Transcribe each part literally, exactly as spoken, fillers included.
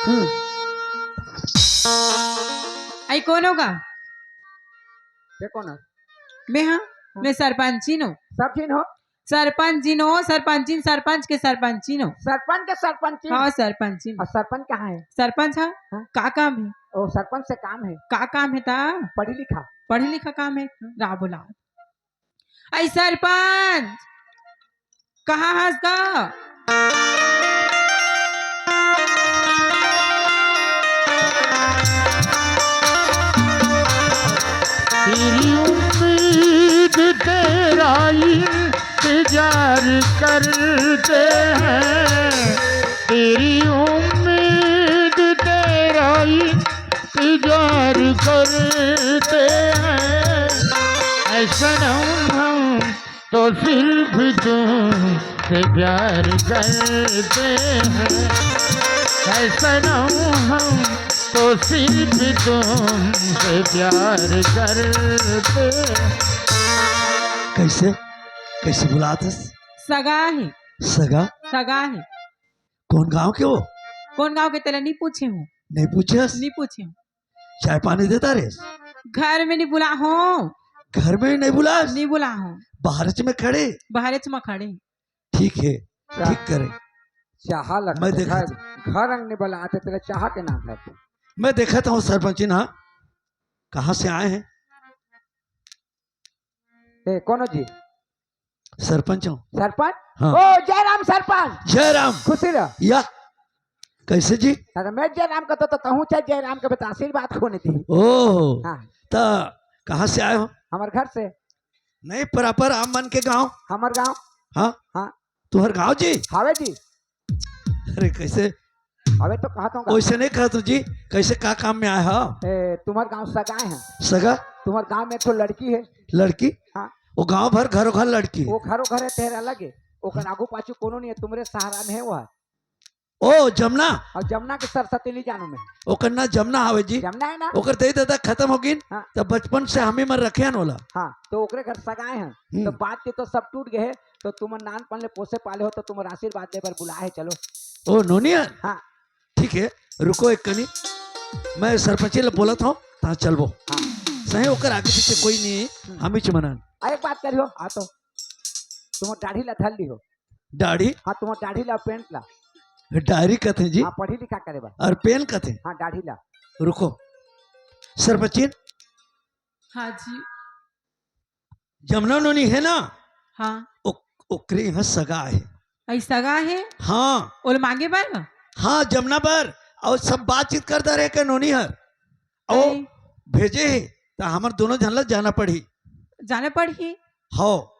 हम्म। आई कोन होगा? ये कोन है? मैं हाँ, मैं सरपंचिन हो। सब झिन हो? सरपंचिन हो, सरपंचिन, सरपंच के सरपंचिन हो। सरपंच के सरपंचिन? हाँ, सरपंचिन। और सरपंच कहाँ है? सरपंच हाँ? हाँ। का काम है? ओ, सरपंच से काम है। का काम है ता? पढ़ी लिखा। पढ़ी लिखा काम है। रा बोला। आई सरपंच, कहाँ हस गा? तेरी उम्मीद तेरा इंतजार करते हैं, तेरी उम्मीद तेरा इंतजार करते हैं। ऐ सनम हम तो सिर्फ तुमसे प्यार करते हैं, ऐ सनम हम तो सिर्फ तुमसे प्यार करते हैं। कैसे, कैसे बुलात हस? सगा है। सगा? सगा है। कोन गांव के हो? कोन गांव के, तेला नहीं पूछे हूँ। नहीं पूछे हस? नहीं पूछे हूँ। चाय पानी देता रे? घर में नहीं बुला हो। घर में नहीं बुला? नहीं बुला हो। बाहर में खड़े? बाहर में खड़े। ठीक है, चाह-, ठीक करे। चाह लगता मैं देखा घर, था। घर अंग नहीं बुला आते, तेरा चाह के नाम है। मैं देखा था वो सरपंचिन, हाँ, कहाँ से आए हैं? ए, कोनो जी? सरपंच हूँ। सरपंच? हाँ। ओ, जयराम सरपंच। जयराम। खुशी रह। या, कैसे जी? अरे, मैं जयराम का तो, तो कहूँ चाहे जयराम का, बता आशीर्वाद को नहीं दी। ओहो। हाँ। तो कहाँ से आए हो? हमारे घर से। नहीं, proper आप मन के गांव? हमार गांव। हाँ? हाँ। तुम्हार गांव जी? हावे जी। अरे, कैसे? अबे तो कहा तो वैसे नहीं कहा तू जी, कैसे का काम में आए हो? ए, तुम्हार गांव सगाए हैं। सगा? तुम्हार गांव में एक ठो लड़की है। लड़की? हाँ। वो गांव भर घरों घर लड़की है। वो घरों घर है, तेरा अलग है। ओकर आगू पाछू कोनो नहीं है, तुम्हारे सहारा में है वो है। ओ, जमुना? और जमुना के सरस्वती नहीं जानू मैं। ओकर ना जमुना हवे जी। जमुना है ना? ओकर दे दादा खत्म हो गिन। हाँ। तब बचपन से हम ही मन रखे हन ओला। हाँ, तो ओकरे घर सगाए हैं। हम्म। तो बात के तो सब टूट गए है। तो तुम नानपन ले पोसे पाले हो, तो तुम आशीर्वाद ले बर बुलाए है, चलो। ओ, नोनिया? हाँ। ठीक है, रुको एक कनी, मैं सरपंची ले बोलत हूँ, तहाँ चलबो। हाँ। सही, ओकर आगे पीछे कोई नहीं है, हम्म। हम ही चुमनन। अरे, एक बात करियो, आ तो तुम दाढ़ी ला धर ली हो। दाढ़ी? हाँ, तुम दाढ़ी ला, पेंट ला। डायरी कथे जी? हाँ, पढ़ी लिखा करे बा। और पेन कथे? हाँ, दाढ़ी ला। रुको, सरपंचिन। हाँ जी। जमुना नोनी है ना? हाँ। ओ-, ओकरे यहाँ सगा है। आई सगा है? हाँ। ओला मांगे बर? हाँ, जमुना बर। और सब बातचीत करता रहे के नोनी हर। ओ, आई। भेजे है, तो हमर दोनों झन ला जाना पड़ही। जाना पड़ही? हो।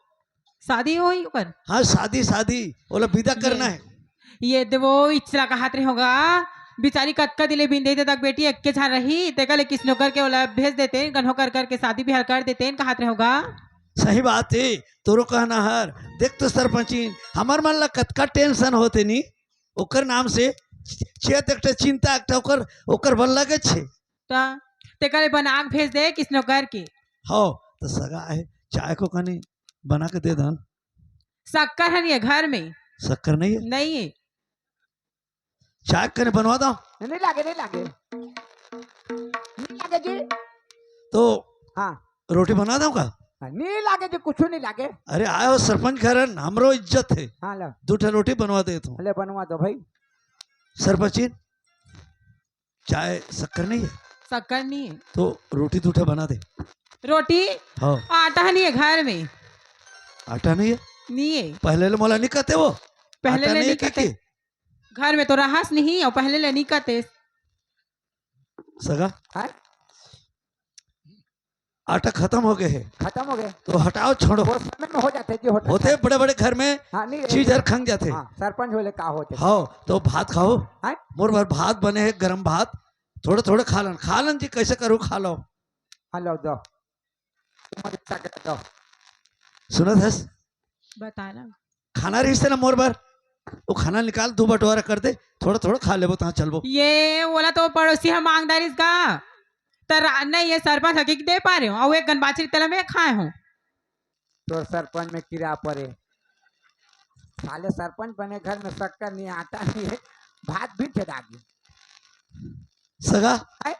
शादी होही ओकर? हाँ, शादी, शादी। ओला विदा ये, करना है। ये देवो, इचरा कहात रहे होगा। बिचारी कतका दिले बिंदे दे तक बेटी एक्के झन रही, तेकर ले किसनो करके ओला भेज देते, गन्हो कर करके शादी बिहार कर देते, कहात रहे होगा। सही बात है, तोरो कहना हर। देख तो सरपंचिन, हमर मन ला कतका tension होते नी, ओकर नाम से चेत एक ठे चिंता, एक ठे ओकर, ओकर बन लगे छे। त तेकर ले बना के भेज दे किसनो करके। हो, तो सगा है, चाय को कनी बना के दे दन। शक्कर है नहीं है घर में। शक्कर नहीं है? नहीं है। चाय कने बनवा दो। नहीं लागे, नहीं लागे। नहीं लागे जी। तो हाँ। रोटी बना दो का? हाँ, नहीं लागे जी, कुछ नहीं लागे। अरे आए हो सरपंच घर, हमरो इज्जत है। हाँ, ला। दू ठे रोटी बनवा दे तू। ले बनवा दो भाई। सरपंचिन, चाय शक्कर नहीं है? शक्कर नहीं है। तो रोटी दू ठे बना दे। रोटी? हाँ। आटा नहीं है घर में। आटा नहीं है? नहीं है। पहले ले मोला नहीं कहते वो? पहले आटा ले नहीं नहीं है कहते। कि? घर में तो रहस नहीं और पहले ले नहीं कहते। सगा? हाँ? आटा खत्म हो गए है। खत्म हो गए। तो हटाओ, छोड़ो। वो समय में हो जाते जी, होटल होते का। बड़े-बड़े घर में हाँ, नहीं, चीज हर खंग जाते। हाँ, सरपंच होले का होते। हाँ, तो भात खाओ। हाँ? मोर बर भात बने है, गरम भात। थोड़े-थोड़े खा लन, खा लन जी, कैसे करूँ, खा लो। हाँ, लो, दो। तुम्हारे साथ दो। सुनत हस? बता ना। खाना रहिस तेला मोर बर, वो खाना निकाल, दू बंटवारा कर दे, थोड़ा-थोड़ा खा लेबो, तहाँ चलबो। ये ओला तो पड़ोसी ह मांगदा रहिस गा, त रा-, नहीं, ये सरपंच ह कि दे पारे हो, अउ एक गन बाची तेला मैं खाए हूँ। तोर सरपंच में कीड़ा पड़े, साले सरपंच बने घर में शक्कर नहीं, आटा नहीं है, भात भी छेदा गई। सगा, हैं?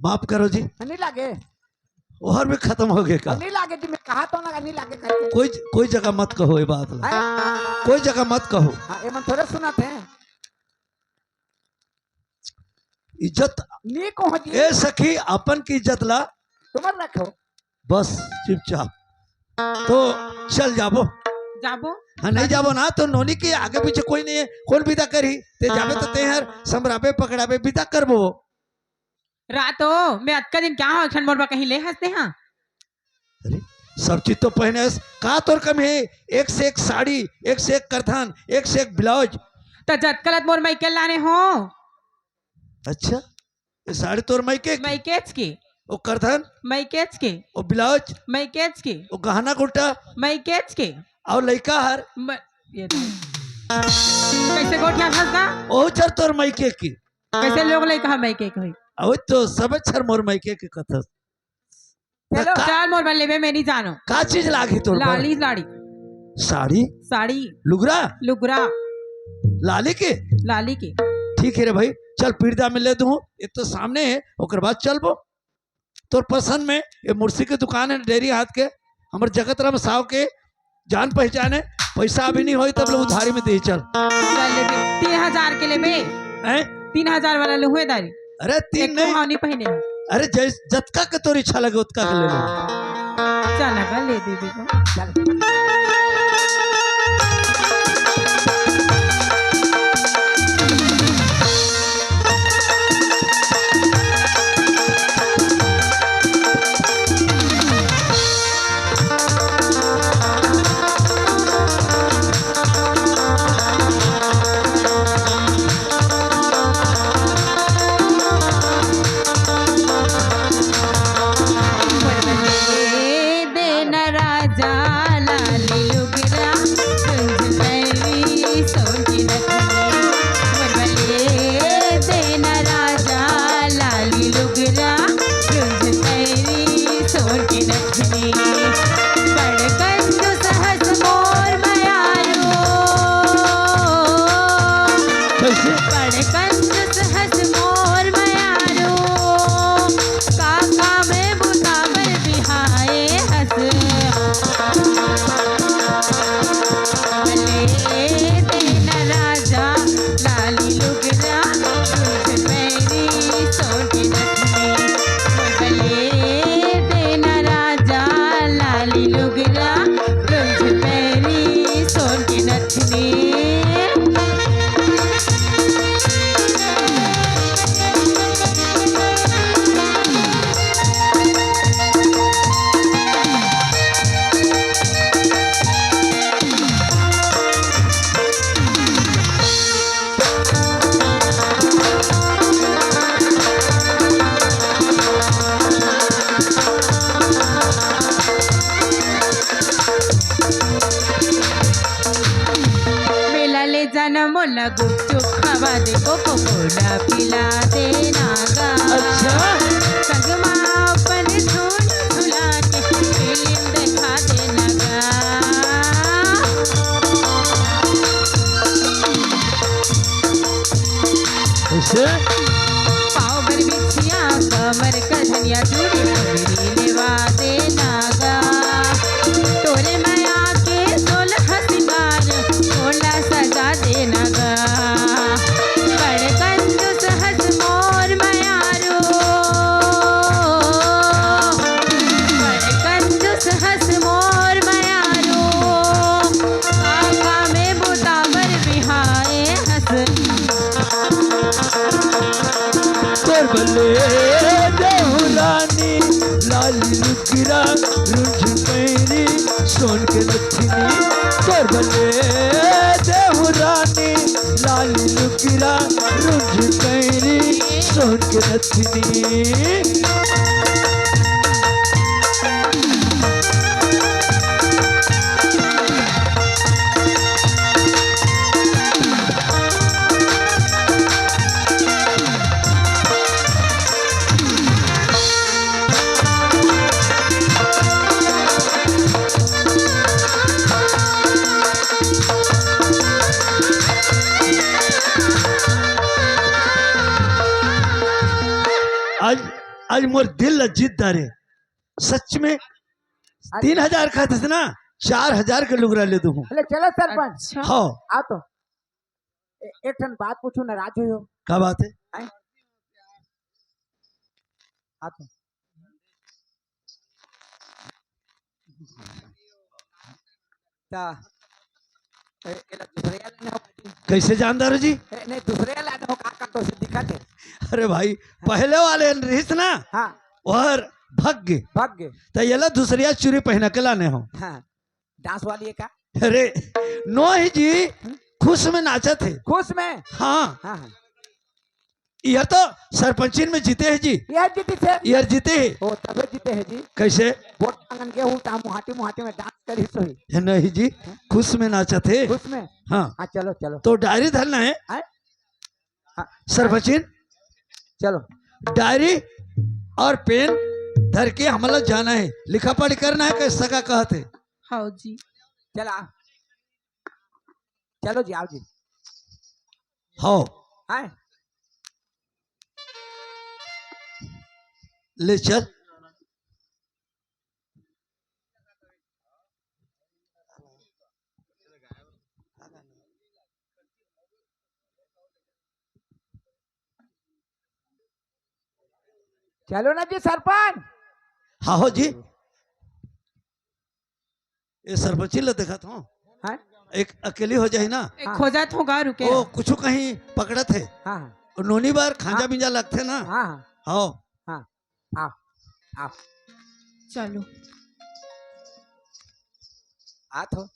माफ करो जी। नहीं लागे। ओहर भी खत्म हो गए का? नहीं लागे जी, मैं कहा तो ना, नहीं लागे करके। कोई, कोई जगह मत कहो ये बात ला। हैं? कोई जगह मत कहो। हाँ, ये मन थोड़े सुनत हैं। इज्जत नहीं कहो जी। ए सखी, अपन की इज्जत ला। तुम्हार रखो। बस चुपचाप। तो चल जाबो। जाबो। हाँ, नहीं जाबो ना तो नोनी के आगे पीछे कोई नहीं है, कौन विदा करही? ते जाबे तो ते हर संभराबे, पकड़ाबे, विदा करबो। रातो, मैं अतका दिन क्या हो, एक ठन मोर बर कहीं ले हंसते हाँ? अरे, सब चीज तो पहने हस, का तोर कम है? एक से एक साड़ी, एक से एक करधन, एक से एक ब्लाउज। त जतका लत मोर मइके लाने हो। अच्छा, ये साड़ी तोर मइके के? मइकेच के। ओ करधन? मइकेच के। ओ ब्लाउज? मइकेच के। ओ गहना गुटा? मइकेच के। अउ लइका हर? म-, ये दे। कैसे गोठिया फंसता? ओ चर तोर मइके के। कैसे लोग लइका हम मइके कही? अउ तो सब छर मोर मइके के कथस। चलो, का, चल मोर बर लेबे, मैं नहीं जानो। का चीज लागी तोर बर? लाली साड़ी। साड़ी? साड़ी। लुगरा? लुगरा। लाली के? लाली के। ठीक है रे भाई, चल पीरदा में ले दूँ, एक तो सामने है, ओकर बाद चलबो। तोर पसंद में ये मुर्सी के दुकान है, डेरी हाथ के, हमर जगत राम साव के जान पहचान है, पैसा अभी नहीं होई तब ले उधारी में दे चल। चल लेबे, तीन हजार के लेबे। हैं? तीन हजार वाला लुहुए दारी। अरे तीन एक नहीं। ठो हानि पहिने। अरे जैस-, जतका के तोर इच्छा लगे उतका के ले ले। चल ना, ले दे दे तो। चल। देना राजा लाली लुगरा, झुंझ पैरी सोन की नथनी। मोर बले देना राजा लाली लुगरा, झुंझ पैरी सोन की नथनी। बड़ कंजूस हस मोर मयारू। कैसे? बड़ कंजूस हस मोर मयारू। काका में बुतावर बिहाए हस। बले देना राजा लाली लुगरा, झुंझ पैरी सोन की नथनी। बले देना राजा लाली लुगरा, झुंझ पैरी सोन की नथनी। मेला ले जाना मोला गुपचुप खवा दे, कोको कोला पिला देना गा। अच्छा। संग मा अपन झूल झुला के फिल्म देखा देना गा। कैसे? पाँव बर बिछिया, कमर कर धनिया, चूड़ी चुनरी लेवा देना गा। तोरे मया के सोलह सिंगार, मोला सजा देना गा। बड़ कंजूस हस मोर मयारू, बड़ कंजूस हस मोर मयारू। काका में बुतावर बिहाए हस। तोर बले देहु रानी लाली लुगरा, रुझ पैरी सोन के नथनी। तोर बले देहु रानी लाली लुगरा, रुझ पैरी सोन के नथनी। आज, आज मोर दिल ला जीत डारे। सच में, तीन हजार कहत हस ना, चार हजार के लुगरा ले दूहूँ। ले चलो सरपंच। अच्छा। हाँ। आ तो। ए-, एक ठन बात पूछूँ, नाराज होइहो? का बात हे? हैं? आ तो। ता, ए, एला दूसरे या लाने हो पार्टी। कइसे जानदार जी? ए, नहीं, दूसरे या लाने हो, का, का, तो से दिक्कत हे। अरे भाई, पहले वाले रिहिस ना, हाँ। ओहर भग गे। भग गे। त एला दूसरिया चूरी पहिना के लाने हो। हाँ, डांस वाली हे का? अरे, नोही जी, खुश में नाचत हे। खुश में? हाँ। हाँ, हाँ। इहर तो सरपंचिन में जीते हे जी। इहर जीतिस हे? इहर जीते हे। ओ, तबे जीते हे जी। कइसे? वोट मांगन गे हूँ, ता मुहाटी, मुहाटी में डांस करिस होही। हे नहीं जी, खुश में नाचत हे। खुश में? हाँ। हाँ, चलो, चलो। तो डायरी धरना हे। हैं? हाँ। सरपंचिन? चलो। डायरी अउ पेन धर के हमला जाना हे, लिखा पढ़ी करना हे, कइसे का कहत हे। हाँ जी। चला। चलो जी, आओ जी। हाँ। हैं? ले चल। चलो ना जी सरपंच। हाँ हो जी। ए सरपंची ल देखत हो। हैं? एक अकेली हो जाही ना। एक हाँ। खोजत हो गा, रुके। ओ, कुछु कहीं पकड़त हे। हाँ, हाँ। नोनी बर खांजा हाँ। बिंजा लगथे ना। हाँ, हाँ। हाँ। हाँ। आओ, आओ। चलो। आत हो।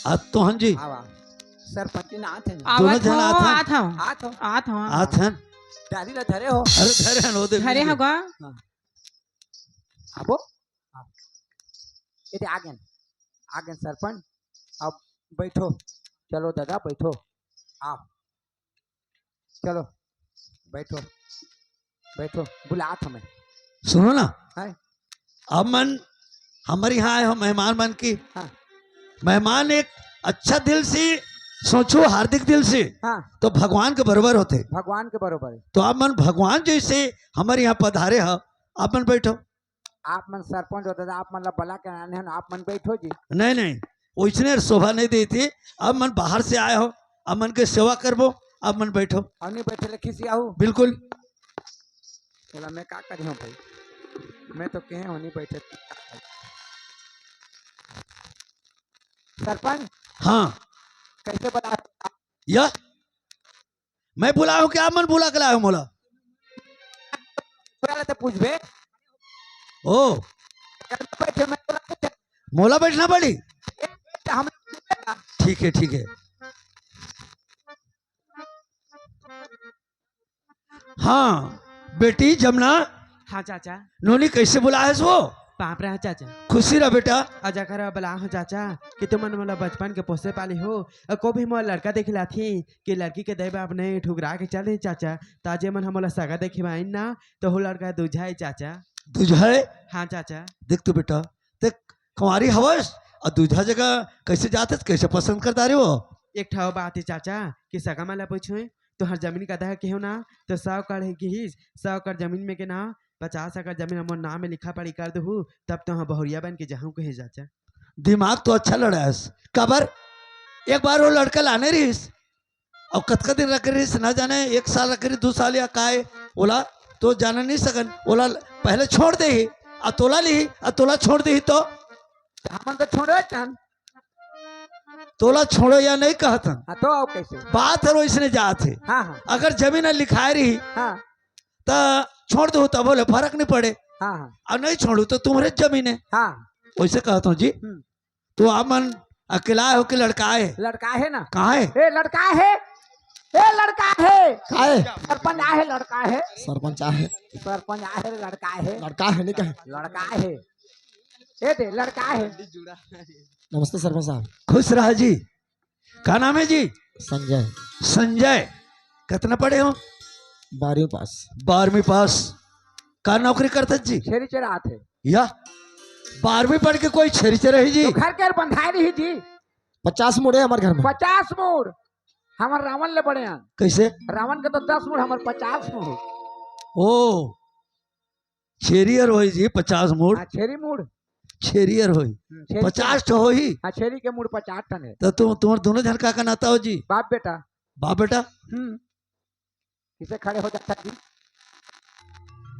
आत तो हन जी। आवा। सरपंची ना आत हन। आवत दोनों झन हो, आत हन। आत हो। आत हो। आत हो। आत हन। डाली ल धरे हो। अरे धरे हन, ओ दे धरे मिल हो गे। गा। हाँ। आबो? हाँ। ये दे आ गेन। आ गेन सरपंच। अब बैठो। चलो दादा, बैठो। आओ। चलो, बैठो, बैठो, बुलात हमें। सुनो ना, हैं? अब मन हमर यहाँ आए हो मेहमान मन की। हाँ। मेहमान एक अच्छा दिल से सोचो, हार्दिक दिल से, हाँ। तो भगवान के बरोबर होथे। भगवान के बरोबर। तो आप मन भगवान जैसे हमर यहाँ पधारे हो, आप मन बैठो। आप मन सरपंच हो दादा, आप मन ला बला के आने हन, आप मन बैठो जी। नहीं, नहीं, ओइसने शोभा नहीं देथे। अब मन बाहर से आए हो, अब मन के सेवा करबो, अब मन बैठो। अउ नहीं बैठे ले खिसियाहू। बिल्कुल। बोला, मैं का करी हूँ भाई, मैं तो कहे हूँ नहीं बैठे। सरपंच। हाँ। कइसे बला? या मैं बुलाए हूँ, क्या मन बुला के लाए हो मोला? बोला तो पूछबे। ओ। बैठे, मैं बोला तो मोला बैठना पड़ी। हम ठीक है, ठीक है। हाँ, बेटी जमुना। हाँ चाचा। नोनी कइसे बुलाए हस वो? पाँव परत हँव चाचा। खुशी रह बेटा। अजा कर बला हो चाचा कि तुमन मोला बचपन के पोसे पाले हो। अउ को भी मोला लड़का देखे ल आथे कि लड़की के दई बाप नहीं ठुकरा के चल दे चाचा। त आज एमन ह मोला सगा देखे बर आइन ना, त हो लड़का दूझा हे चाचा। दूझा हे? हाँ चाचा। देख तो बेटा, देख कुंवारी हवस अउ दूझा जगह कइसे जात हस, कइसे पसंद कर डारे हो? एक ठो बात हे चाचा कि सगा मन ला पूछों, तुँहर जमीन कतका के हो ना, त सौ एकड़ हे किहिस, सौ एकड़ जमीन में के ना, पचास एकड़ जमीन मोर नाम में लिखा पढ़ी कर देहू, तब तो हम बहुरिया बन के जाहूँ कहे चाचा। दिमाग तो अच्छा लड़ायस। काबर? एक बार वो लड़का लाने रहिस, अउ कतका दिन रखे रहिस, ना जाने एक साल रखे रहिस, दू साल या काय, ओला तो जाने नहीं सकन, ओला पहले छोड़ देही, अउ तोला लिही, अउ तोला छोड़ देही तो? हमन तो छोड़े चन। तोला छोड़ो या नहीं कहत हन। हाँ, तो अउ कइसे? बात हर ओइसने जात हे। हाँ, हाँ। अगर जमीन ह लिखाए रही, हाँ। त छोड़ दो, तब बोले फरक नहीं पड़े। हाँ, हाँ। अउ नहीं छोड़ू त तुम्हरे जमीन हे। हाँ। ओइसे कहत हूँ जी। हम्म। तो आप मन अकेला हो के लड़का हे? लड़का हे ना। कहाँ हे? ए, लड़का हे। ए, लड़का हे। का हे? सरपंच आहे, लड़का हे। सरपंच आहे। सरपंच आहे, लड़का हे। लड़का हे, नहीं कहे? लड़का हे। ए दे, लड़का हे। नमस्ते सरपंच साहब। खुश रहा जी। का नाम हे जी? संजय। संजय, कतना पढ़े हो? बारहवीं पास। बारहवीं पास। का नौकरी करथस जी? छेरी चरात हे। या, बारहवीं पढ़ के कोई छेरी चराही जी? तो घर के बंधाए रही जी। पचास मुड़ हे हमर घर में। पचास मुड़। हमर रावण ले बड़े हैं। कइसे? रावण के तो दस मुड़, हमर पचास मुड़। ओ, छेरी हर होही जी, पचास मूड़। हाँ, छेरी मूड़। छेरी हर होही। हम्म, छेरी के पचास ठो होही। हाँ, छेरी के मूड़ पचास ठन हे। त तुम, तुम्हर दोनों झन का का नाता हो जी? बाप बेटा। बाप बेटा? हम्म। किसे खड़े हो जाता जी?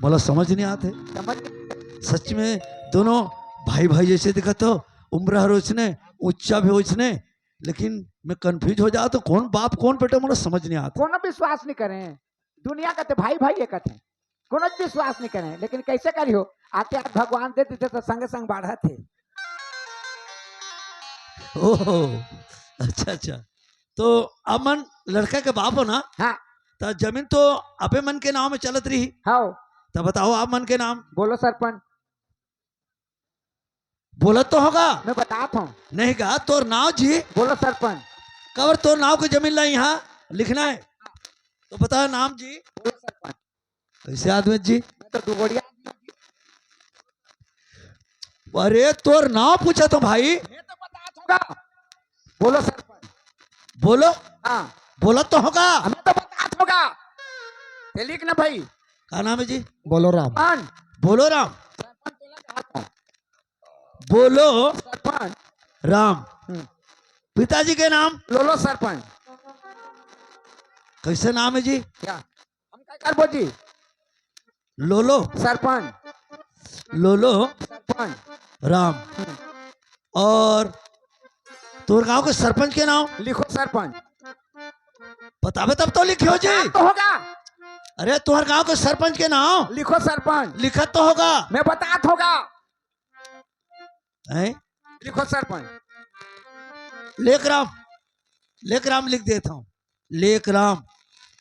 मोला समझ नहीं आत हे। समझ? सच में दोनों भाई भाई जैसे दिखत हो, उम्र हर ओइसने, ऊंचा भी ओइसने, लेकिन मैं confuse हो जात हों, कौन बाप कौन बेटा, मोला समझ नहीं आत। कोनो विश्वास नहीं करे। दुनिया कथे भाई भाई ये कथे, कोनो विश्वास नहीं करे, लेकिन कैसे करिहो? आते आते भगवान दे देथे त संगे संग बाढ़त हे। ओहो, अच्छा अच्छा। तो आप मन लड़का के बाप हो ना? हाँ। त जमीन तो आपे मन के नाम में चलत रही। हाँ। त बताओ आप मन के नाम। बोलो सरपंच। बोलत तो होगा। मैं बतात हूँ। नहीं गा, तोर नाम जी। बोलो सरपंच। काबर तोर नाम के जमीन ला यहाँ लिखना है? तो बता नाम जी। बोलो सरपंच। कैसे आदमी जी? मैं तो दुगोड़िया आदमी हूँ जी। अरे तोर नाम पूछा तो भाई। मैं तो बतात हूँ गा। बोलो सरपंच। बोलो। हाँ। बोलत तो होगा। मैं तो बतात हूँ गा। ते लिख ना भाई। का नाम है जी? बोलो राम। कौन? बोलो राम। सरपंच बोला कहा था। बोलो सरपंच। राम। हम्म। पिताजी के नाम? लोलो सरपंच। कैसे नाम है जी? क्या? हम क्या करबो जी? लोलो। सरपंच। लोलो। सरपंच। राम। हम्म। और तोर गांव के सरपंच के नाम? लिखो सरपंच। बताबे तब तो लिखियो जी। बतात तो होगा। अरे तोहर गांव के सरपंच के नाम? लिखो सरपंच। लिखत तो होगा। मैं बतात होगा। हैं? लिखो सरपंच। लेकराम, लेकराम लिख देत हूँ। लेकराम।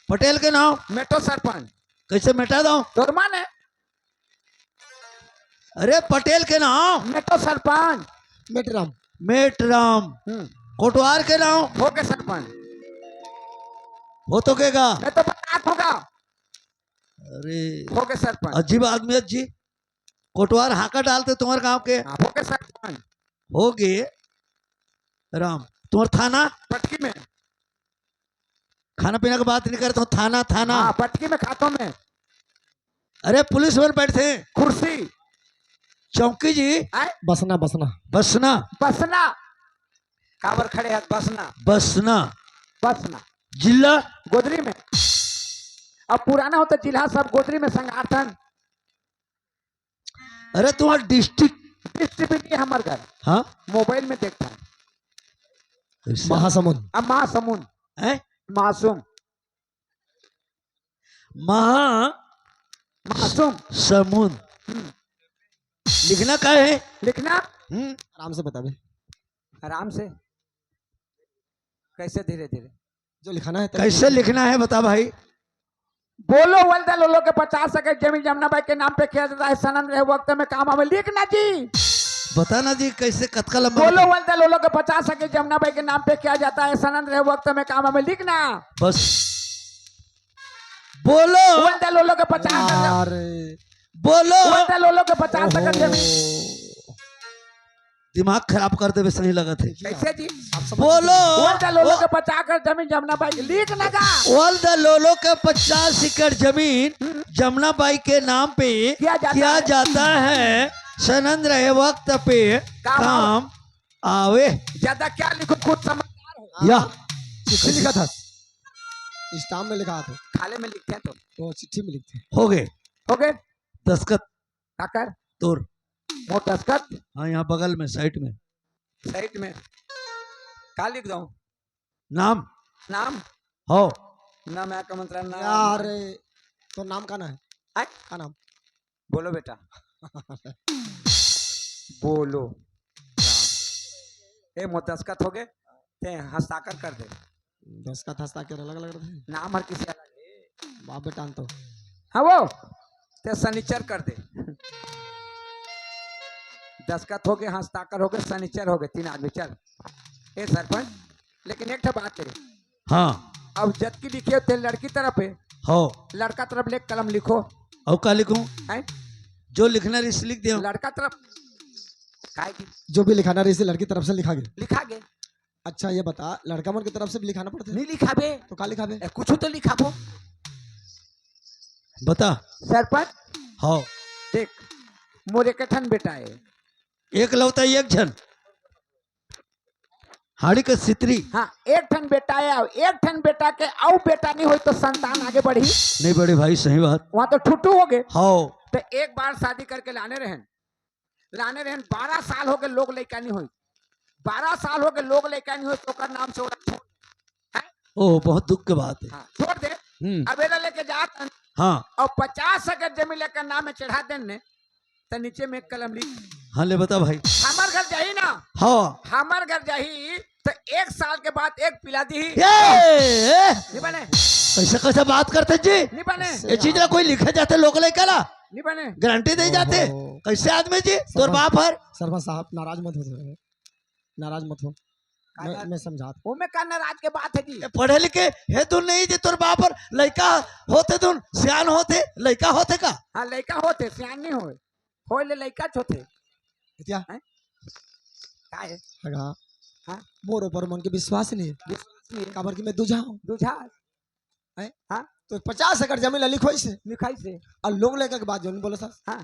पटेल के नाम? मेटो सरपंच। कैसे मेटा दो? तोर माने। अरे पटेल के नाम? मेटो सरपंच। मेटराम। मेटराम। हम्म। कोटवार के नाम? हो के सरपंच। हो तो के गा? मैं तो बतात होगा। अरे हो के सरपंच। अजीब आदमी है जी। कोटवार हाका डालते तुम्हारे गांव के। हाँ, हो के सरपंच। हो गे राम। तुम्हारा थाना? पटकी में। खाना पीना के बात नहीं करता हूँ, थाना, थाना। हाँ, पटकी में खातो में। अरे पुलिस वाले बैठते हैं। कुर्सी। चौकी जी? आय? बसना, बसना। बसना। बसना। काबर खड़े हाथ बसना। बसना। बसना। जिला? गोदरी में। अब पुराना होता जिला सब गोदरी में संगाठन। अरे तुम्हारा डिस्ट्रिक्ट? डिस्ट्रिक्ट भी नहीं है हमारे घर। हाँ? मोबाइल में देखता है। ऐसा? महासमुंद। अब महासमुंद। हैं? मासूम। महा मासूम। समुंद। हम्म। लिखना का है? लिखना? हम्म। आराम से बता बे। आराम से। कैसे धीरे धीरे? जो लिखाना है, तब कैसे लिखना है, बता भाई। बोलो, वल्द लोलो के पचास एकड़ जमीन जमना बाई के नाम पे किया जाता है, सनंद रहे वक्त में काम आवे, लिखना जी। बता ना जी, कैसे, कतका लंबा बोलो, बता। वल्द लोलो के पचास एकड़ जमना बाई के नाम पे किया जाता है, सनंद रहे वक्त में काम आवे, लिखना। बस। बोलो। वल्द लोलो के पचास एकड़। अरे। बोलो। वल्द लोलो के पचास एकड़ ओहो। जमीन। दिमाग खराब कर देवे, सही लगत है। कैसे जी? आप समझ बोलो। वल्द लोलो के पचास एकड़ जमीन जमना बाई, लिख ना गा। वल्द लोलो के पचास एकड़ जमीन जमना बाई के नाम पे किया जाता किया है। जाता है। सनंद रहे वक्त पे काम काम आवे। ज्यादा क्या लिखो, खुद समझदार हो। या। चिट्ठी लिखा था। स्टाम्प में लिखा था। खाले में लिखते हैं तो। वो चिट्ठी में लिखते हैं। हो गए। हो गए। दस्तखत। काकर? तोर। मोर दस्तखत? हाँ, यहाँ बगल में, साइड में। साइड में। का लिख दो? नाम। नाम? हो। ना, मैं का मंत्र नाम। यार, तो नाम का ना है? आय? का नाम? बोलो बेटा। बोलो। हाँ। ए, मोर दस्तखत हो गए, ते हस्ताक्षर कर दे। दस्तखत हस्ताक्षर अलग अलग रहते हैं। नाम हर किसी अलग है। बाप बेटा तो। हाँ वो, ते सनीचर कर दे। दस्तखत हो गए, हस्ताक्षर हो गए, सनीचर हो गए, तीन आदमी चल। ए सरपंच, लेकिन एक ठो बात करे। हाँ। अब जतकी लिखे हो, ते लड़की तरफ है। हो। लड़का तरफ ले कलम लिखो। और का लिखूं? हैं? जो लिखना रिस लिख दे। लड़का तरफ। काहे की? जो भी लिखाना रही से लड़की तरफ से लिखा गया। लिखा गया। अच्छा, ये बता, लड़का मन की तरफ से भी लिखाना पड़ता है? नहीं लिखाबे। तो का लिखाबे? ए, कुछ तो लिखाबो। बता। सरपंच, हाँ। देख, मोर एक ठन बेटा हे। एकलौता एक झन। हाड़ी के सितरी। हाँ, एक ठन बेटा हे, अउ एक ठन बेटा के अउ बेटा नहीं होय तो संतान आगे बढ़ही। नहीं बढ़े भाई, सही बात। वहाँ तो ठुटू हो गे। हाँ। तो एक बार शादी करके लाने रहेन, लाने रहेन, बारह साल हो गे, लोग लइका नहीं होय। बारह साल हो गे, लोग लइका नहीं होय, तो ओकर नाम से ओला छोड़। हैं? ओह, बहुत दुख के बात हे। हाँ, छोड़ दे। हम्म। अब एला लेके जात हन। हाँ। अउ पचास एकड़ जमीन लेकर नाम में चढ़ा देन ने, त नीचे में एक कलम लिख। हाँ, ले बता भाई। हमर घर जाही ना। हाँ। हमर घर जाही, त एक साल के बाद एक पिला दिही। ए, ए! नहीं बने। कैसे, कैसे बात करते जी? नहीं बने। ये चीज ला कोई लिखे जाते लोग लइका ला? नहीं बने। गारंटी दे जाते? ओहो। कैसे आदमी जी? तोर सरपंच, बाप हर। सरपंच साहब, नाराज मत हो, नाराज मत हो। का मैं, नाराज? मैं समझात। ओमे का नाराज के बात हे जी? ए, पढ़े लिखे हे तू नहीं जी, तोर बाप हर लइका होते तू सियान होते, लइका होते का? हाँ, लइका होते, सियान नहीं होय। होय ले लइकाच होथे। क्या? हैं? का हे? हगा। हाँ? मोर ऊपर मन के विश्वास नहीं हे। विश्वास नहीं हे। काबर कि मैं दूझा हूँ। दूझा। हैं? हाँ? तो पचास एकड़ जमीन ला लिखवाइस हे। लिखवाइस हे। अउ लोग लइका के बात जो नहीं बोले सर। हाँ।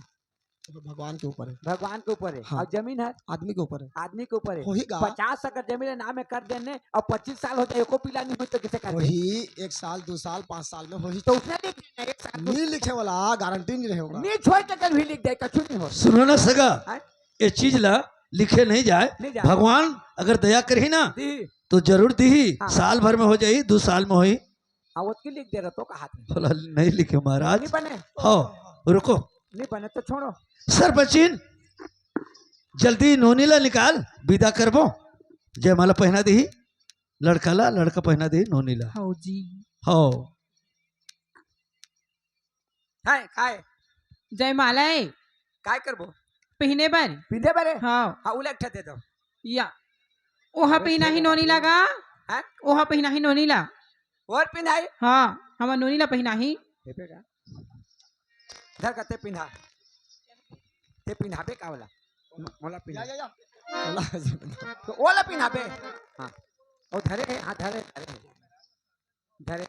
तो भगवान के ऊपर हे। भगवान के ऊपर हे। हाँ। अउ जमीन हे? आदमी के ऊपर हे। आदमी के ऊपर हे। होही गा। पचास एकड़ जमीन ला नाम में कर देने अउ पच्चीस साल हो जाए, एको पिला नहीं होय तो किसे कर दे? होही, एक साल, दो साल, पाँच साल में होही। तो उसने नहीं लिखे ना, एक साल, दो नहीं लिखे वाला, गारंटी नहीं रहे ओकर। नहीं छोड़ के कल भी लिख दे, कछु नहीं हो। सुनो ना सगा, हाँ? ये चीज ला लिखे नहीं जाए। नहीं जाए। भगवान अगर दया करही ना, दी। तो जरूर दीही। हाँ। साल भर में हो जाही, दो साल में होही। हाँ, ओतकी लिख दे रहा तो कहा थे। बोला, नहीं लिखे महाराज। नहीं बने। हाँ, रुको। नहीं बने तो छोड़ो। सरपंचिन, जल्दी नोनी ला निकाल, विदा करबो। जयमाला पहना दीही लड़का ला, लड़का पहना दीही नोनी ला। हाँ जी। हाँ। हाय, काय? जयमाला हे। काय करबो? पहिने बर। पिंधे बर हे? हाँ। हाँ, उलट दे दो। या। ओहा पहिना ही नोनी ला गा। हैं? ओहा पहिना ही नोनी ला। और पिंधाई? हाँ, हमर नोनी ला पहिना ही। हे बेटा। धर का ते पिंधा। ते पिंधाबे का वाला? मोला पिंधा। या, या, या। तो ओला पिंधाबे। हाँ। ओ धरे हे, हाँ, धरे, धरे। धरे।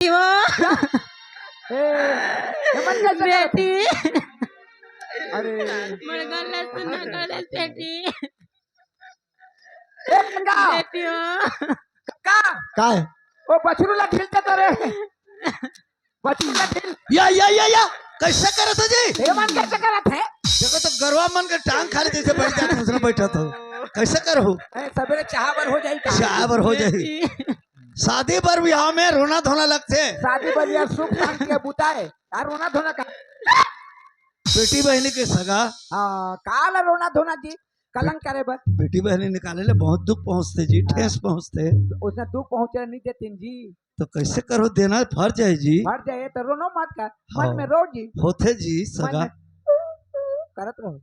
ए, ए, मन कैसे करत हे? बेटी। अरे। मोर गला सुना कर बेटी। ए, गंगा। बेटी हो। का? काय? ओ बछरू ला ढील दे तो रे। बछरू ला ढील। या, या, या, या। कैसे करत हो जी? ए मन कैसे करत हे? देखो तो गरवा मन के टांग खाली जैसे बैठ जाते, उसने बैठा था। कैसे करो? ए, सबेरे चाह बर हो जाई का? चाह बर हो जाई। शादी बर बिहाव में रोना धोना लगथे। शादी बर यार सुख शांति के बुता हे। यार रोना धोना का? बेटी बहिनी के सगा। हाँ, काला रोना धोना जी, कलंक करे बर। बेटी बहिनी निकाले ले बहुत दुख पहुंचथे जी, हाँ। ठेस पहुंचथे। उसने दुख पहुंचे नहीं देते जी। तो कैसे करो, देना फर्ज हे जी। फर्ज हे, तो रोनो मत कर, मन हाँ। में रो जी। होथे जी, मन सगा। में करत रहो।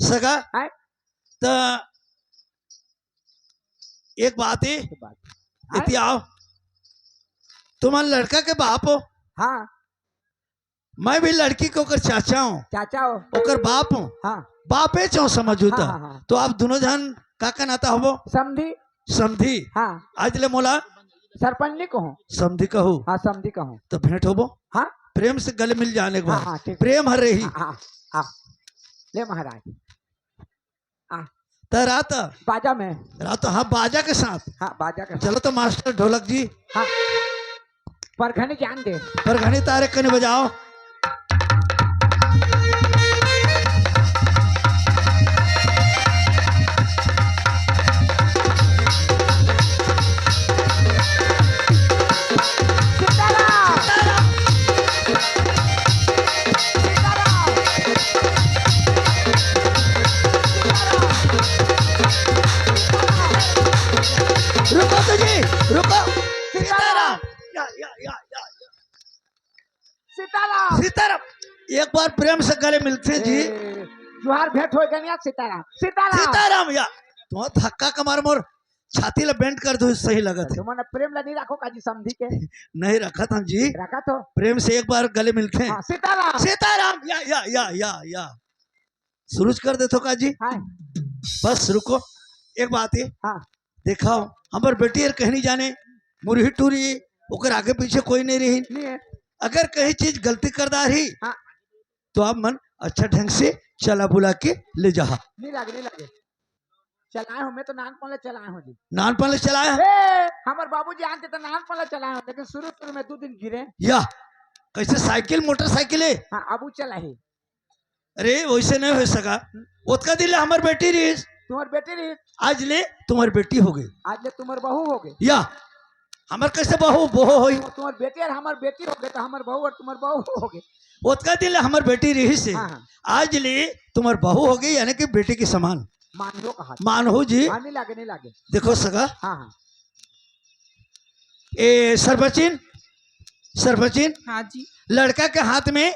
सगा, आय? त एक बात हे, एक बात। आय? इति आओ। तुमन लड़का के बाप हो। हाँ। मैं भी लड़की के ओकर चाचा हूँ। चाचा हो। ओकर बाप हूँ। हाँ। बापे चो समझू हाँ, त। हाँ, हाँ। तो आप दोनों झन का का नाता होबो? समधी। समधी। हाँ। आज ले मोला सरपंच नहीं कहूँ। समधी कहू। हाँ, समधी कहूँ। तो भेंट होबो? हाँ। प्रेम से गले मिल जाने के हाँ, बाद। हाँ, ठीक। प्रेम हर रही। हाँ, हाँ, हाँ। ले महाराज। आ, त रात बाजा में। रात, हाँ, बाजा के साथ। हाँ, बाजा के साथ। चलो तो मास्टर ढोलक जी। हाँ। परघनी जान दे। परघनी तारे कने बजाओ। रुको तो जी, रुको। सीताराम। या, या, या, या, या। सीताराम। सीताराम। एक बार प्रेम से गले मिलते हैं जी। ए, जुहार भेंट हो गया सीताराम। सीताराम। सीताराम या। तो धक्का कमार मोर छाती ला बेंड कर दो, सही लगत है। तुमन प्रेम ला नहीं रखो काजी समझी के? नहीं रखत हम जी। रखत हो। प्रेम से एक बार गले मिलते हैं। हाँ, सीताराम। सीताराम या, या, या, या, या। शुरू कर देथो का जी? हाँ। बस रुको, एक बात है। हाँ। देखो, हमर बेटी हर कहीं नहीं जाने, मुरही टूरी, ओकर आगे पीछे कोई नहीं रही। नहीं है। अगर कहीं चीज गलती कर डारही, हाँ। तो आप मन अच्छा ढंग से चला बुला के ले जाहा। नहीं लागे, नहीं लागे। चलाए हो, मैं तो नानपन ले चलाए हो जी। नानपन ले चलाए हो? ए, हमर बाबूजी आन के तो नानपन ले चलाए हो, लेकिन शुरू शुरू में दो दिन गिरे। या, कैसे साइकिल, मोटरसाइकिल है? हाँ, अब वो चला है। अरे, वैसे नहीं हो सका। ओतका दिन ले हमर बेटी रहीस। तुम्हार बेटी रहीस। आज ले तुम्हार बेटी हो गई। आज ले तुम्हार बहू हो गई। या, हमर कैसे बहू, बहू होई? तुम्हार बेटी और हमर बेटी हो गई, तो हमर बहू और तुम्हार बहू हो गई। ओतका दिन ले हमर बेटी रहीस। हाँ, हाँ। आज ले तुम्हार बहू हो गई, यानी कि बेटी के समान। मान हो कहा। मान हो जी। हाँ, नहीं लागे, नहीं लागे। देखो सगा। हाँ, हाँ। ए, सरपंचिन, सरपंचिन, हाँ जी। लड़का के हाथ में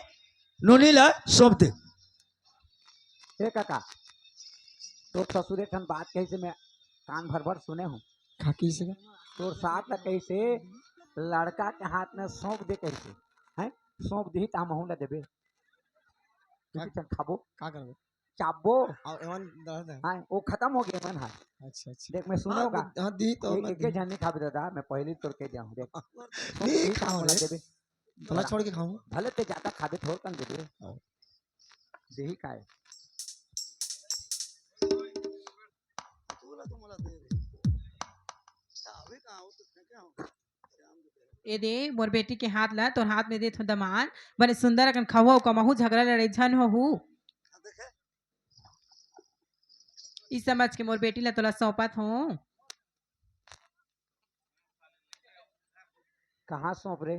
नोनी ला सौंप दे। ए काका, तोर ससुरे ठन बात कहिसे मैं कान भर भर सुने हूँ। का कहिसे का? तोर सास ला कहिसे लड़का के हाथ में सौंप दे कहिसे, हैं? सौंप दिही त हमहू ला देबे। तू का, भी चल खाबो। का करबो? चाबो। अउ एमन दर्द है। हाँ, वो खत्म हो गया एमन हा। अच्छा, अच्छा। देख, मैं सुने हाँ, होगा। हाँ, दी तो एक, मत एक दी। झन नहीं खाबे दादा, मैं पहले तोर के जाऊँ, देख। नहीं, सौंप दिही त खाओ हमहू ला रे। देबे। भला छोड़ के खाऊं। भले ते ज्यादा खाबे, थोड़ कन देबे। हाँ। देही काय? ए दे, मोर बेटी के हाथ ला तोर हाथ में देत हो दमांद, बने सुंदर अकन खवहू कमहू, झगड़ा लड़ाई झन होहू। ई समझ के मोर बेटी ला तोला सौंपत हों। कहाँ सौंप रे?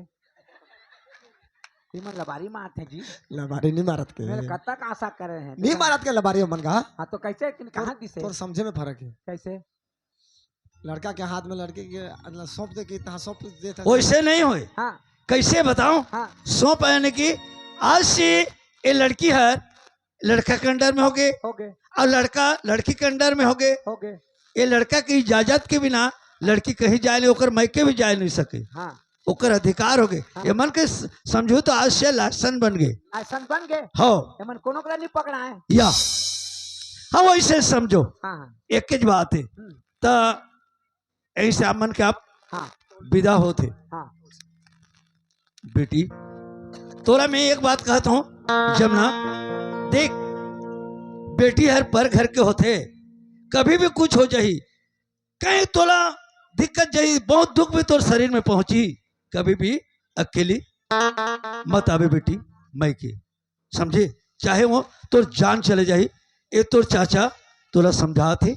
तुमन लबारी मारत है जी। लबारी नहीं मारत के। मैं कब तक आशा कर रहे हैं। नहीं मारत के लबारी हमन का। हाँ, तो कैसे, किन-, कहाँ दिसे? तोर समझे में फर्क है। कैसे? लड़का के हाथ में लड़की के, मतलब, सौंप दे के, तहाँ सौंप देता। वैसे नहीं होए। हाँ। कैसे बताऊं? हाँ। सौंप यानी कि आज से ये लड़की हर लड़का के अंडर में होगे, होगे। और लड़का लड़की के अंडर में होगे। होगे। ये लड़का के इजाजत के बिना लड़की कहीं जाए नहीं, ओकर मायके भी जाए नहीं सके। हाँ। ओकर अधिकार होगे। हाँ। ये मन के स-, समझो तो आज से लाइसेंस बन गए। लाइसेंस बन गए। हो। ये मन कोनो करा नहीं पकड़ाए। या। हाँ, वैसे समझो। हाँ, हाँ। एक ही बात है। हम्म। त ऐसे आप मन के आप हाँ। विदा होते। हाँ। बेटी, तोला मैं एक बात कहत हूँ, जमुना, देख, बेटी हर पर घर के होथे, कभी भी कुछ हो जाही, कहीं तोला दिक्कत जाही, बहुत दुख भी तोर शरीर में पहुंची, कभी भी अकेली मत आवे बेटी, मायके। समझे? चाहे वो तोर जान चले जाही, ए तोर चाचा तोला समझात हे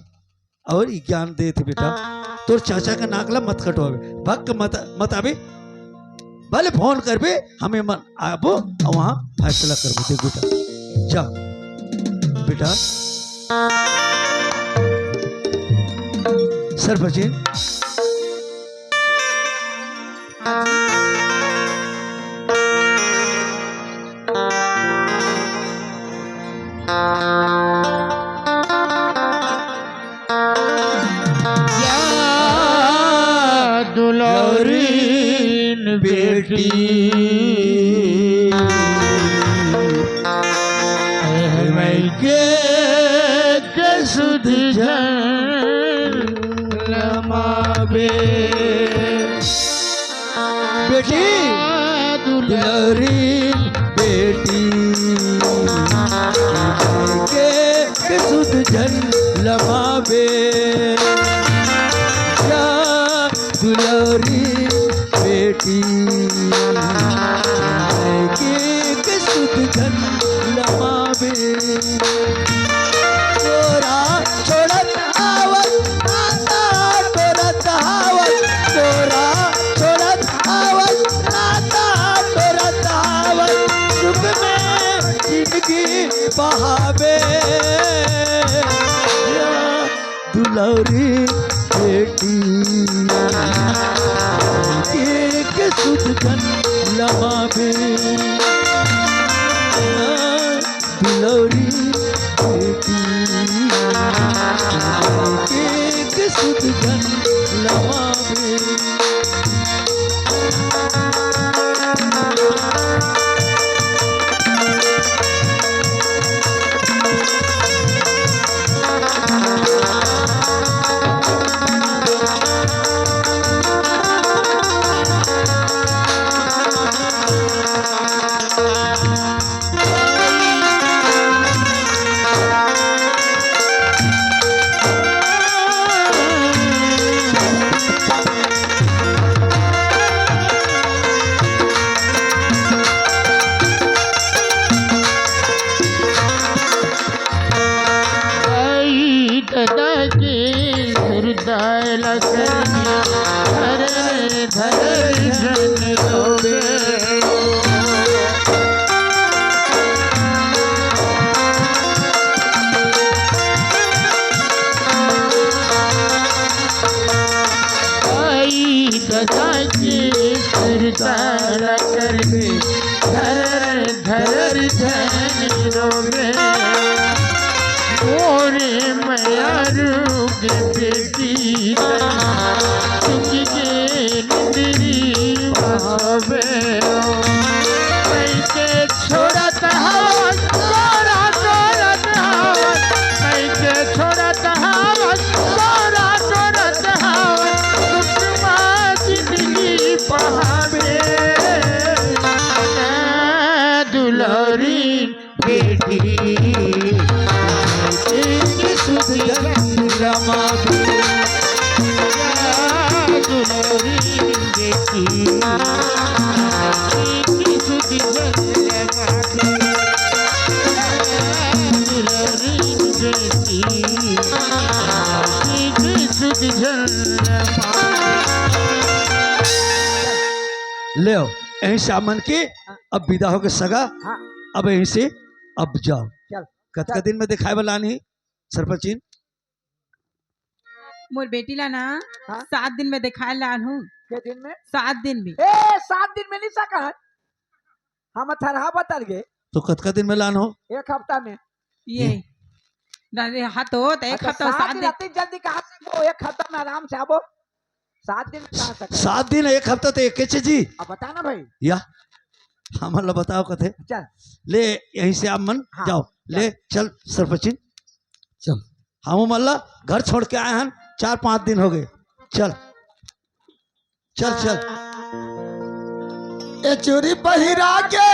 और ई ज्ञान देत हे, बेटा, तोर चाचा के नाक ला मत कटवाबे, भक्क मत, मत आबे, भले फोन करबे, हमें मन आबो और वहाँ फैसला करबो। देख बेटा, जा बेटा, सरपंचिन, या दुलौरीन बेटी, मायके के सुध झन लमाबे। बेटी, दुलरी बेटी, के, के सुध झन लमाबे, या दुलौरी बेटी, के, के सुध झन लमाबे। तोरा छोड़त आवत, नाता तोरत आवत, तोरा छोड़त आवत, नाता तोरत आवत, सुख में जिंदगी बहावे। दुलौरी बेटी, के, के सुध झन लमाबे। दुलौरी बेटी, के, के सुध झन लमाबे। आई ददा के सुरदाय ला करनी, धरे धरे झन रोवे। आई ददा के सुरदाय ला करनी, धरे धरे झन रोवे। मोरे मयारू के बेटी, चुक के निंदरी आवे। कइके छोड़त हवस, तोरा छोड़त हवस, कइके छोड़त हवस, तोरा छोड़त हवस, सुखमा जिंदगी पावे। दुलौरी बेटी, सुध झन लमाबे। दुलौरी बेटी, सुध झन लमाबे। दुलौरी बेटी, सुध झन लमाबे। लेव, यहीं से आप मन के अब विदा होके सगा, हाँ। अब यहीं से अब जाव। चल। कतका चल। दिन में देखाय बर लानही सरपंचिन? मोर बेटी ला ना, हाँ? सात दिन में देखाय लानहूँ। के दिन में? सात दिन में। ए, सात दिन में नहीं सका है। हम थरहा बतल गे। तो कतका दिन में लानहू? एक हफ्ता में। ये। ये। दादी, हाँ तो, तो एक हाँ तो हफ्ता, सात सात दिन दिन। अतिक जल्दी कहाँ से वो एक हफ्ता में आराम से आबो? सात दिन में कहाँ तक है? सात दिन, एक हफ्ता तो एक चीज जी। अब बता ना भाई। या, हमन ला बताओ कथे। चल। ले, यहीं से आप मन हाँ, जाओ। चल। ले, चल, सरपंचिन। चल। हम मन ला घर छोड़ के आए हन, चार पाँच दिन हो गए। चल, चल, चल। ए चूरी पहिरा के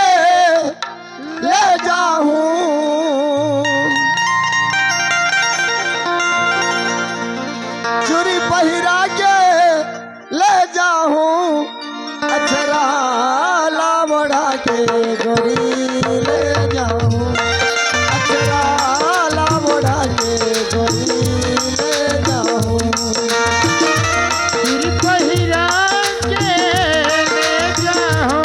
ले जाहूं, चूरी पहिरा के ले जाहूं, अचरा ला ओढ़ा के गोरी ले जाहूं, अचरा ला ओढ़ा के गोरी ले जाहूं। चूरी पहिरा के ले जाहूं,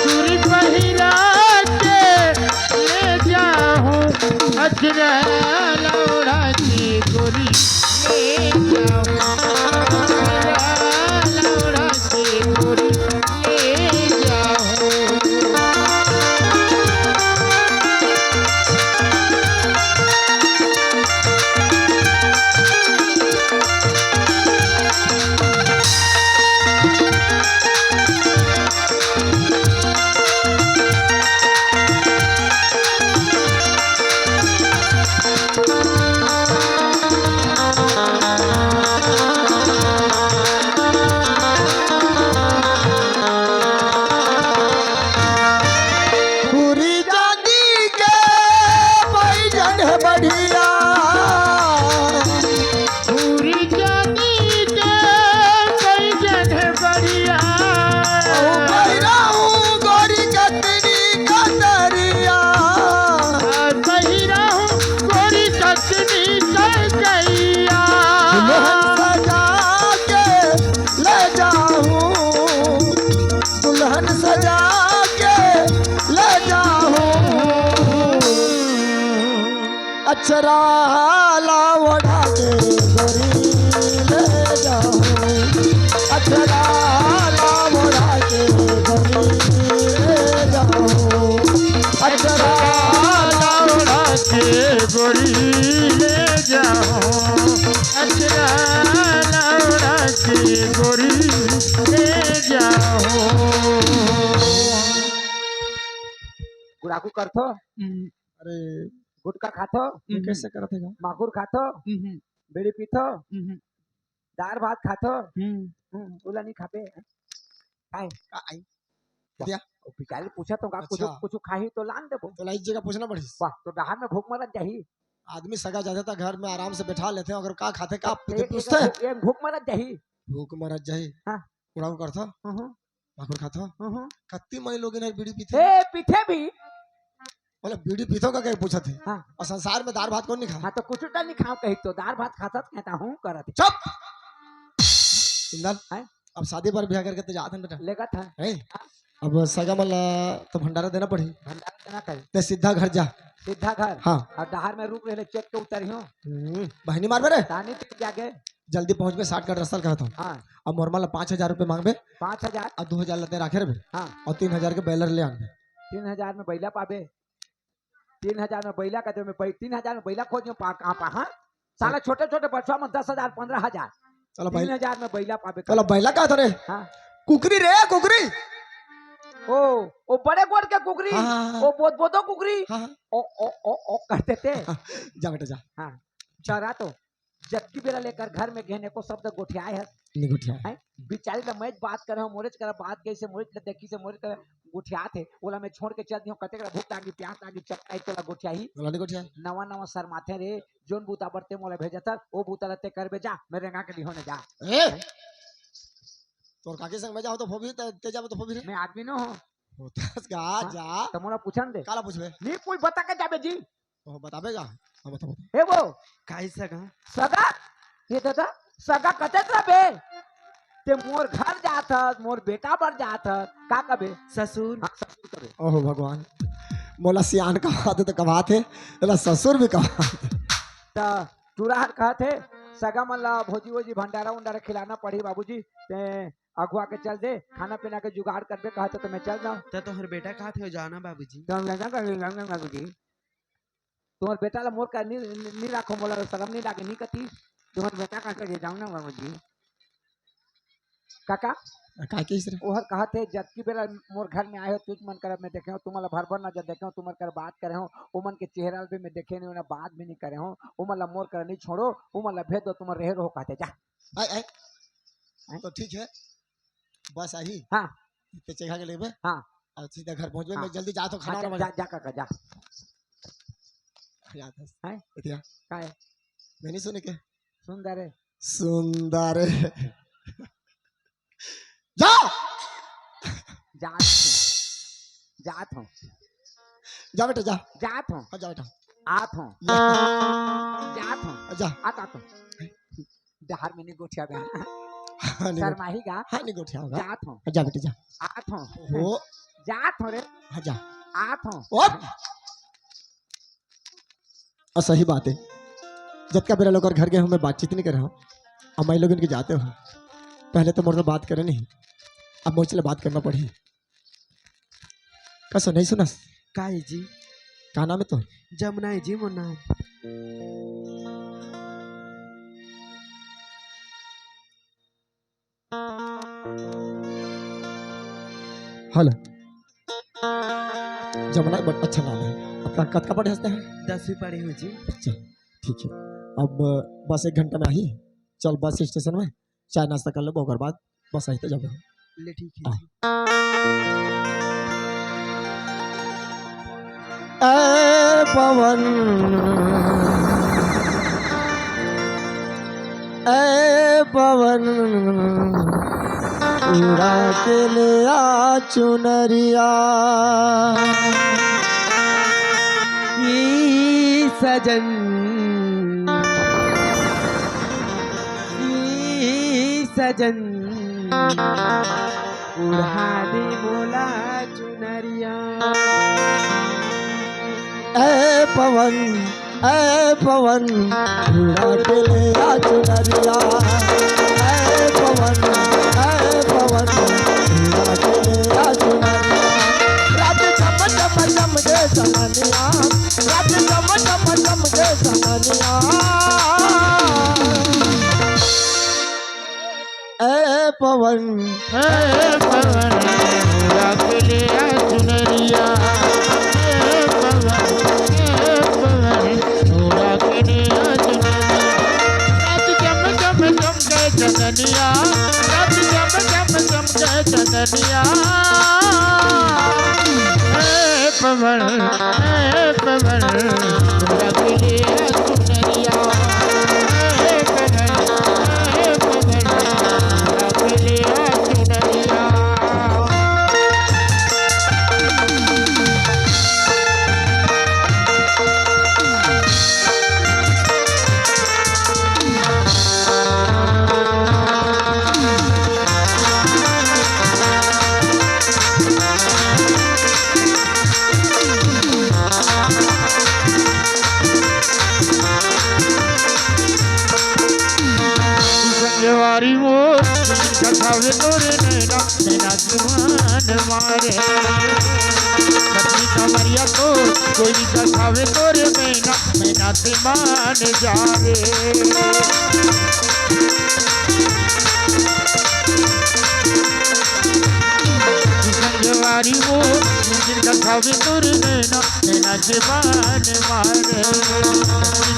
चूरी पहिरा के ले जाहूं, अचरा ला ओढ़ा के गोरी ले जाहूं, अचरा ला ओढ़ा के गोरी ले जाहूं। अचरा ला ओढ़ा के गोरी ले जाओ, अचरा ला ओढ़ा के गोरी ले जाओ, अचरा ला ओढ़ा के गोरी ले जाओ, अचरा ला ओढ़ा के गोरी ले जाओ। गुड़ाखू करथो? हम्म। अरे, गुटखा खाथो? ये कैसे करत हे गा? माखुर खाथो? हम्म। बीड़ी पीथो? हम्म। दार भात खाथो? हम्म। हम्म, ओला नहीं खाबे। काय? का आई? वाह, दिया। ओ भिखारी पूछा तो का, अच्छा। कुछ, कुछ खाही तो लान देबो। तो लाई जगह पूछना पड़ी। वाह, तो डहार में भूख मरत जाही। आदमी सगा जाथे त घर में आराम से बैठा लेथे, अगर का खाथे, का तो पीथे, एक, पूछथे। एक, एक भूख मरत जाही। भूख मरत जाही। हाँ। उड़ाऊ करथो? हम्म। माखुर खाथो? हम्म। कत्ती मई लोग इन्हें बीड़ी पीथे? ए, पीथे भी। बोले, "बीड़ी पीथो का?" कहे पूछत हे। हाँ। और संसार में दार भात कौन नहीं खा? हाँ, तो कुछ तो नहीं खाओ कही तो, दार भात खाता तो कहता हूँ करत। चुप! इंदल, हैं? अब शादी बर ब्याह करके तो जात हन बेटा। लेगत है। हैं? अब सगा मन ला तो भंडारा देना पड़ही। भंडारा देना पड़ही। ते सीधा घर जा। सीधा घर? हाँ। और डहार में रुक रहे, चेक के उतरियो। हम्म, बहनी मार मेरे। तानी तू जाके। जल्दी पहुंच में, shortcut रास्ता ल कहत हूँ। हाँ। अब मोर मन ला पाँच हजार रुपये मांगबे। पाँच हजार? और दो हजार लते राखे रहे। हाँ। और तीन हजार के बैलर ले आनबे। तीन हजार में बैला पाबे? तीन हजार में बैला का दे में बै-, तीन हजार में बैला खोज में पा, कहाँ पा, हाँ? साला चल। छोटे छोटे बच्चा में दस हजार, पन्द्रह हजार। चलो भाई। तीन हजार में बैला पाबे चलो का? बैला का था रे? हाँ। कुकरी रे, कुकरी। ओ, ओ बड़े गोड़ के कुकरी। हाँ, हाँ, हाँ। ओ बोद बोदो कुकरी। हाँ, हाँ। ओ, ओ, ओ, ओ करते थे। जा बेटा जा। हाँ। चरा तो जतकी बेरा लेकर घर में घेने को शब्द गोठियाए है। नहीं गोठियाए। हैं? बिचारी ला मैं बात करे हूँ, मोरेच करा बात कैसे, मोरेच ला देखी से, मोरेच करा गोठियात है। ओला मैं छोड़ के चल दियो, कतेक ला भूख लागी, प्यास लागी, चक्का आई तोला गोठियाही। ओला नहीं गोठियाए। नवा नवा शर्माथे रे, जोन बूता बर ते मोला भेजत हस, ओ बूता ला ते करबे जा, मैं रेंगा के लिहो ने जा। ए! हैं? तोर काकी संग मैं जाओ तो फोबी, ते, ते जाबो तो फोबी रे। मैं आदमी नो हूँ। होतस का हाँ? जा। तो मोला पूछन दे। काला पूछबे? नहीं कोई बता के जाबे जी। ओह, बताबे गा? हाँ, बता, बता। ए वो, काई सगा? सगा? ये दादा, सगा कते रबे? ते मोर घर जात हस, मोर बेटा बर जात हस, का कबे? ससुर। हाँ, ससुर कबे। ओहो भगवान, मोला सियान कहात हे तो कहात हे, एला ससुर भी कहात हे। त टुरा हर कहत हे, सगा मन ला भोजी वोजी भंडारा उंडारा खिलाना पड़ही बाबूजी, ते अगुआ के चल दे, खाना पीना के जुगाड़ करबे कहत हे तो मैं चल जाऊं। त तोहर बेटा कहत हे जाना बाबूजी। तो हम जाना कर जाऊंगा बाबूजी। तुम्हर बेटा ला मोर का नी, नी, नी राखो, मोला शरम नी लागे, नी कती। तुम्हर बेटा का के जाओ ना बाबूजी। काका, का कहिस रे? ओहर कहत हे, जतकी बेरा मोर घर में आए हो, तुझ मन कर मैं देखे हो, तुम्हर भर भर नजर देखे हो, तुम्हर कर बात करे हो, ओमन के चेहरा भी मैं देखे नहीं, उन्हें बात भी नहीं करे हो, ओमन ला मोर कर नहीं छोड़ो, ओमन ला भेज दो, तुम्हर रहे रहो कहते, जा। आय, आय। आय? तो ठीक है, बस आही। हाँ। ते चेखा के लेबे। हाँ। और सीधा घर पहुंचबे, हाँ। मैं जल्दी जात हूँ, खाना हाँ, वाना जा, बना। जा, काका, जा। याद है। हैं? इतिया। का है? मैं नहीं सुने के? सुंदर है। सुंदर है। जा! जात हूँ। जात हूँ। जा बेटा, जा। जात हूँ। हाँ, जा बेटा। आत हूँ। ये। जात हूँ। जा। आत, आत हूँ। डहर में नहीं गोठिया बे। हाँ, नहीं गोठिया। शर्माही गा। हाँ, नहीं गोठिया होगा। जात हूँ। जा बेटा, जा। आत हूँ। हो। जात हूँ रे। हाँ, जा। आत हूँ। ओ! और सही बात है, जतका बेरा लोग घर गए हो, मैं बातचीत नहीं करे हो, अब मैं लोग इनके जाते हो, पहले तो मोर से बात करे नहीं, अब मोर से बात करना पड़ी। कसो नहीं सुनस? का है जी? का नाम है तो? जमुना है जी मोर नाम। हेलो। जमुना, बड़ा अच्छा नाम है। अब का, कतका पढ़े हंसते हैं? दसवीं पढ़े हूँ जी। अच्छा, ठीक है। अब बस एक घंटा में आही, चल बस स्टेशन में चाय नाश्ता कर लेबो, ओकर बाद बस आही तो जाबो। ले ठीक है हाँ। जी। ए पवन, ए पवन, उड़ा के ले आ चुनरिया। ई सजन, ई सजन, उड़ा दे मोला चुनरिया। ए पवन, ए पवन, उड़ा के ले आ चुनरिया। ए पवन, ए पवन, उड़ा के ले आ चुनरिया। रात चम चम चमके चननिया, रात चम चम चमके चननिया। ए पवन, ए पवन, उड़ा के ले आ चुनरिया। ए पवन, ए पवन, उड़ा के ले आ चुनरिया। रात चम चम चमके चननिया, रात चम चम चमके चननिया। ए पवन, ए पवन, उड़ा के ले आ चुनरिया। ए पवन, ए पवन, उड़ा के ले आ चुनरिया। संगवारी मोर, कथावे तोरे नैना, नैना जुबान मारे। पतली कमरिया तो कोई कथावे तोरे नैना, नैना से मान जावे। संगवारी मोर, कथावे तोरे नैना, नैना से मान मारे।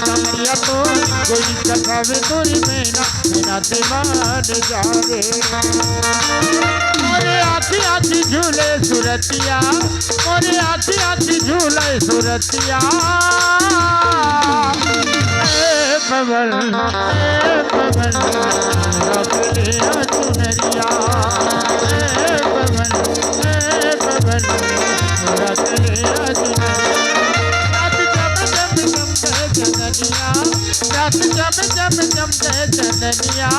कमरिया तो कोई कथावे तोरे नैना, नैना से मान जावे। मोरे आँखी आँखी झूले सुरतिया, मोरे आँखी आँखी झूले सुरतिया। ए पवन, ए पवन, रख ले चुनरिया। ए पवन, ए पवन, रख ले चुनरिया। रात जब जब जब जब चंदनिया, रात जब जब जब जब चंदनिया।